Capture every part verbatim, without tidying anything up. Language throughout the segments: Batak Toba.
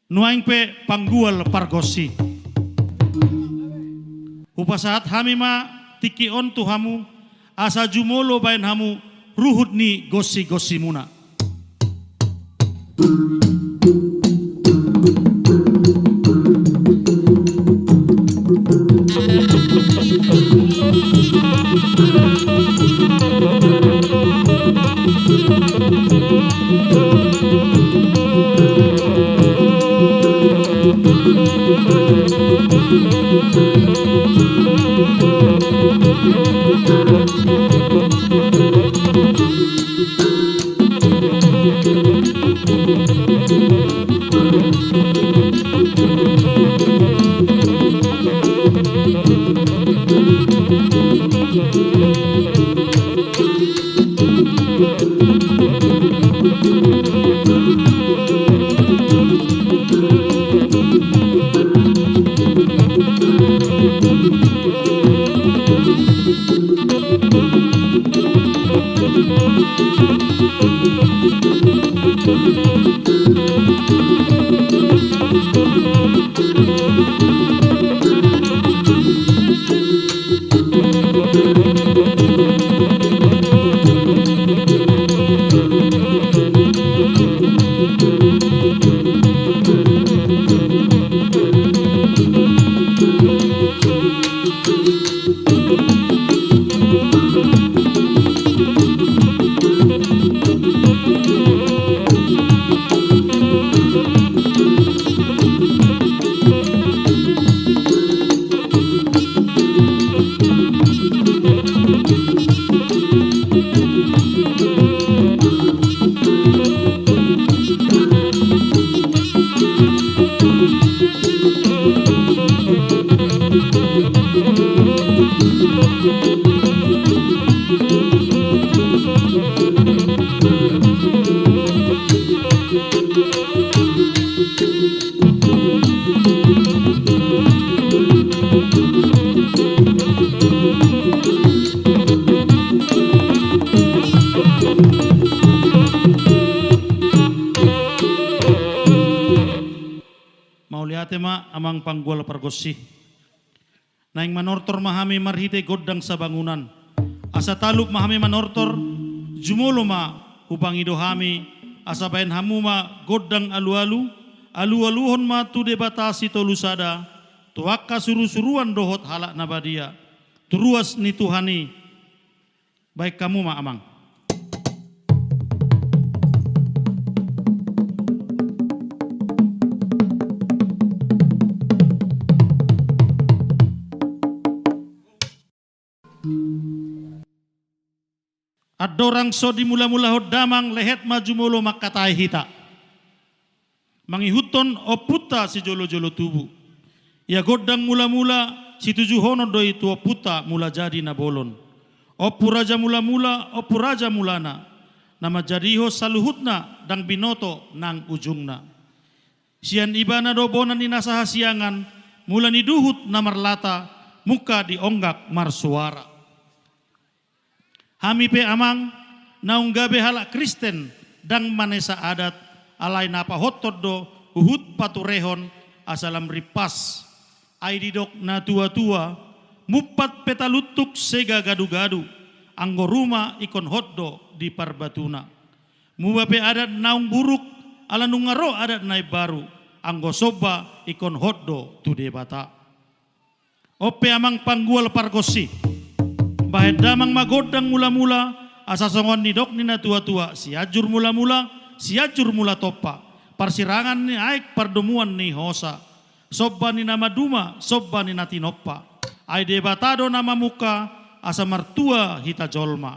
Nuaeng pe panggual pargonsi, hupasahat hami ma tingki on tu hamu, asa jumolo baen hamu ruhut ni gonsi-gonsimuna. Mauliate ma amang panggual pargonsi. Naeng manortor ma hami marhite gondang sabangunan. Asa talup ma hami manortor, jumolo ma hupangido hami, asa baen hamu ma gondang alualu, alualuhon ma tu Debata Sitolu Sada, tu angka surusuruan dohot halak na badia, tu ruas ni Tuhan i. Baen hamu ma amang. Andorang so dimulamulahon damang, lehet ma jumolo mangkatai hita. Mangihuthon ompunta sijolojolo tubu. Ia gondang mulamula, situjuhonon do i tu ompunta Mulajadi Na Bolon. Ompu Raja Mulamula, Ompu Raja Mulana. Na manjadihon saluhutna ndang binoto nang ujungna. Sian ibana do bona ni na sahasiangan, mula ni duhut na marlata, mungka di onggak marsuara. Hami pe amang, naung gabe halak Kristen, ndang manesa adat, alai na pahothon do, huhut paturehon, asa lam rimpas. Ai didok na tua-tua, mumpat pe taluntuk sega gadu-gadu, anggo ruma ingkon hot do di parbatuna. Muba pe adat naung buruk, ala nunga ro adat na imbaru, anggo somba ingkon hot do tu Debata. On pe amang panggual pargonsi. Bahen damang ma gondang mulamula, asa songon nidok ni na tua-tua, Sianjur Mulamula, Sianjur Mula Tompa. Parsirangan ni aek pardomuan ni hosa. Somba ni na maduma, somba ni na tinompa. Ai Debata do na mamungka, asa martua hita jolma.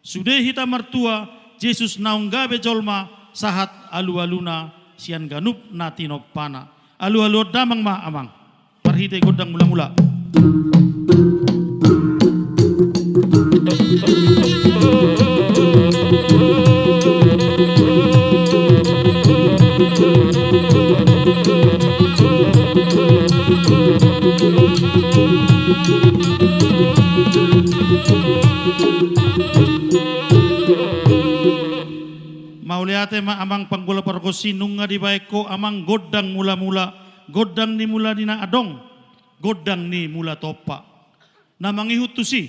Sude hita martua, Jesus naung gabe jolma, sahat alualuna, sian ganup na tinompana. Alualuhon damang ma amang. Marhite gondang mulamula. Mauliate. Tema amang panggual pargonsi, nunga dibaen ho amang gondang mula-mula, gondang ni mula ni na adong, gondang ni mula tompa. Na mangihut tusi,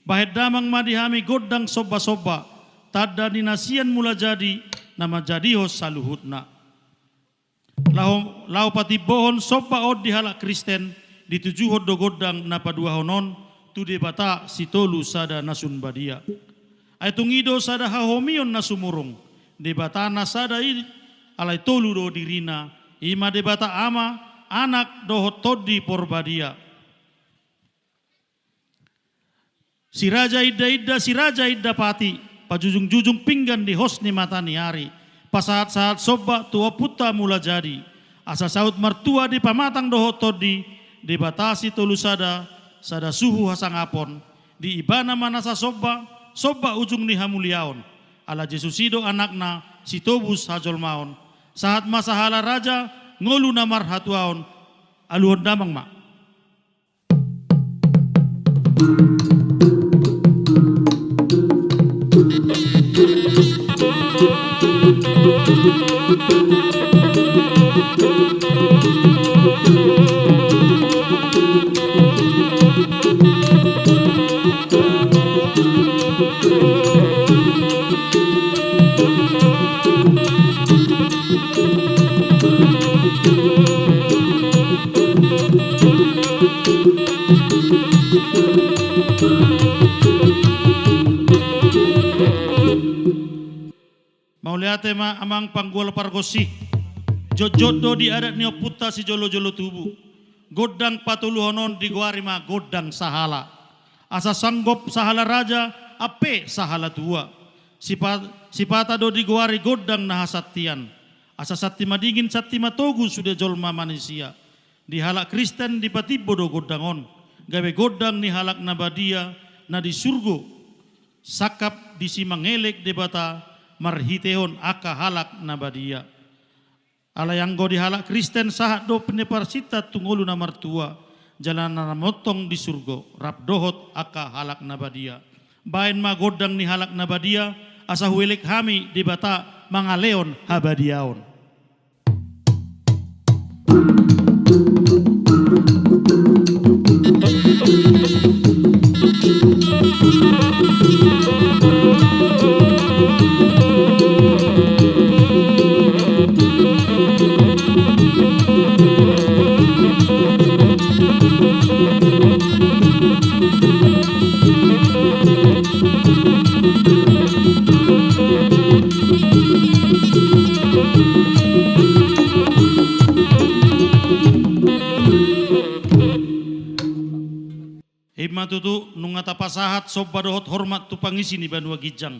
bahen damang ma di hami gondang somba-somba, tanda ni na sian mula jadi, na manjadihon saluhutna. Laho, laho patimbohon somba on di halak Kristen, ditujuhon do gondang na paduahon on tu Debata sitolu sada na sun badia. Ai tung i do sada hahomion na sumurung, Debata na sada i, alai tolu do dirina, i ma Debata Ama, Anak, dohot Tondi Porbadia. Si raja inda-inda, si raja inda pati, pajujung-jujung pinggan di hos ni mata ni ari, pasahat-sahat somba tu Ompunta Mula Jadi, asa saut martua di pamatang dohot tondi, Debata sitolu sada, sada suhu hasangapon, di Ibana ma nasa somba, somba ujung ni hamuliaon, ala Jesus i do Anakna, sitobus hajolmaon, sahat ma sahala raja, ngolu na marhatuaon, aluhon damang ma. Mauliate ma amang panggual pargonsi. Jotjot do di adat ni ompunta sijolo-jolo tubu. Gondang patoluhon on digoari ma gondang sahala. Asa sanggop sahala raja, ampe sahala tua. Sipa-, sipata do digoari gondang na hasantian. Asa santi madingin, santi matogu sude jolma manisia. Di halak Kristen dipatimbo do gondang on, gabe gondang ni halak na badia, na di surgo, sangkap disi mangelek Debata, marhitehon angka halak na badia. Alai anggo di halak Kristen sahat do pinaparsinta tu ngolu na martua, jala na montong di surgo, rap dohot angka halak na badia. Baen ma gondang ni halak na badia, asa huelek hami Debata mangalehon habadiaon. I ma tutu, nunga tapasahat somba dohot hormat tu pangisi ni banua ginjang.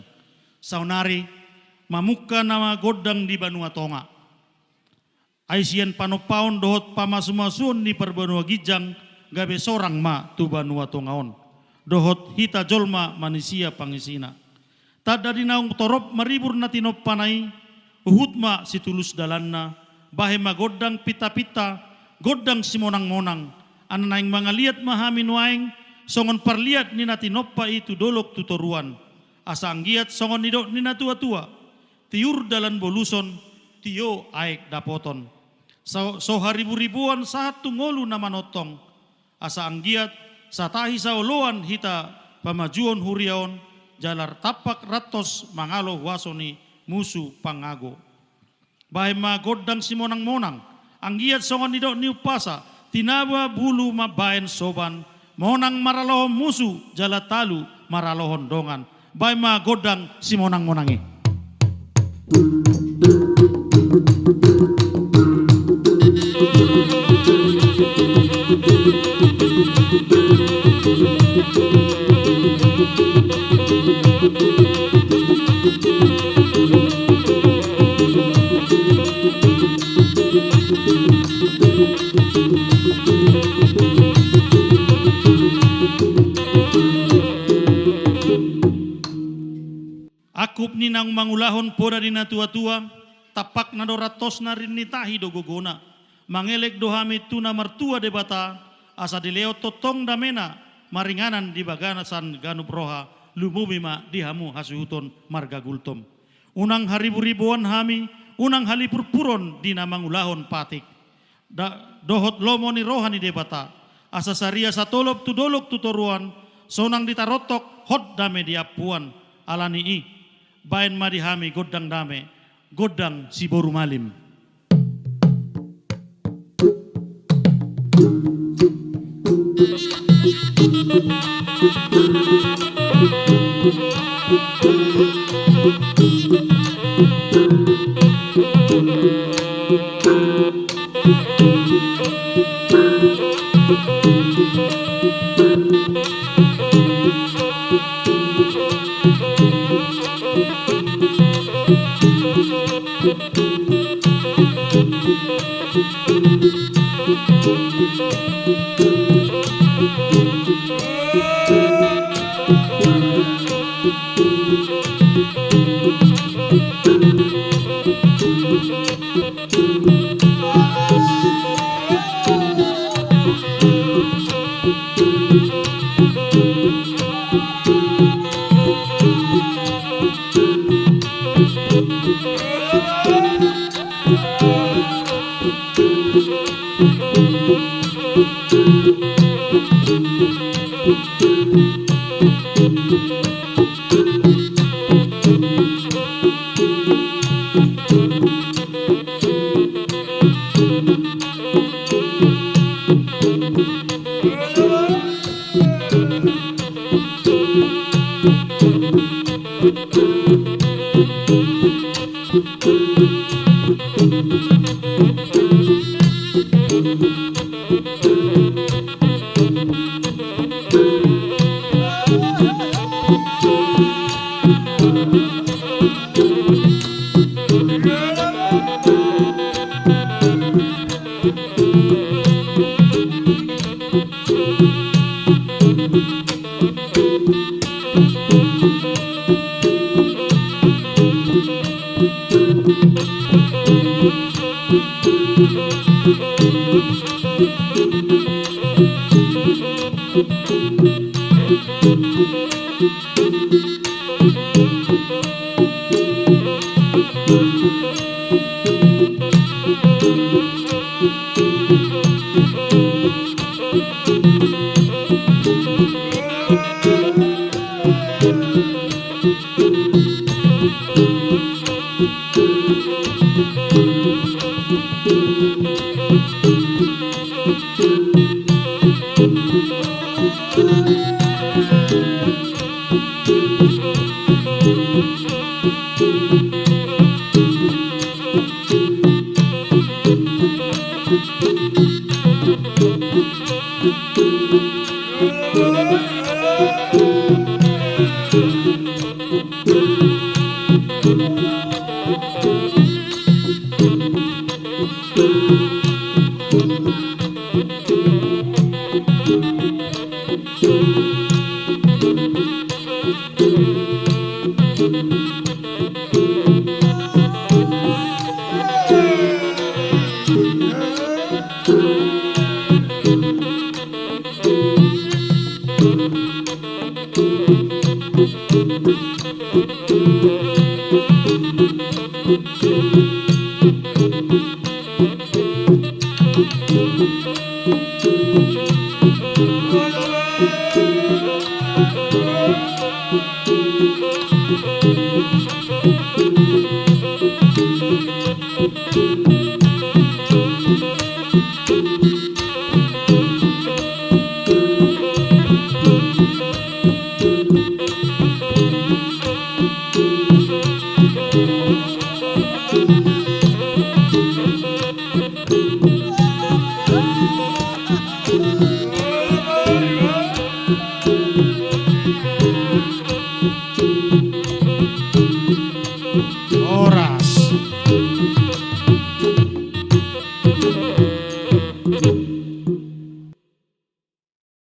Saonari, mamungka nama gondang di banua tonga. Ai sian panompaon dohot pamasumasuon ni parbanua ginjang, gabe sorang ma tu banua tonga on. Dohot hita jolma manisia pangisina. Tanda ni naung torop maribur na tinompana i, huhut ma situlus dalanna, bahen ma gondang pintapinta, gondang simonangmonang, anna naeng mangaliat ma hami nuaeng, songon parliat ni na tinompa i tu dolok tu toruan. Asa anggiat songon nidok ni natuatua, tiur dalan boluson, tio aek dapoton. So, so hariburibuan sahat tu ngolu na manongtong, asa anggiat satahi saoloan hita pamajuon huria on, jala tampak rantos mangalo huaso ni musu pangago. Bahen ma gondang simonangmonang, anggiat songon nidok ni umpasa, tinaba bulu mambahen soban, monang maralohon musu, jala talu maralohon dongan. Bahen ma gondang simonangmonang i. Angkup ni naung mangulahon poda ni natuatua, tampakna do rantosna, rin ni tahi do gogona. Mangelek do hami tu na martua Debata, asa dilehon tongtong damena, maringanan di bagasan ganup roha, lumobi ma di hamu hasuhuton marga Gultom. Unang hariburiboan hami, unang halipurpuron di na mangulahon patik. Da-, dohot lomo ni roha ni Debata, asa saria satolop tu dolok tu toruan, sonang ditarontok hot dame di ampuan. Ala ni i, baen ma di hami gondang dame, gondang siboru malim.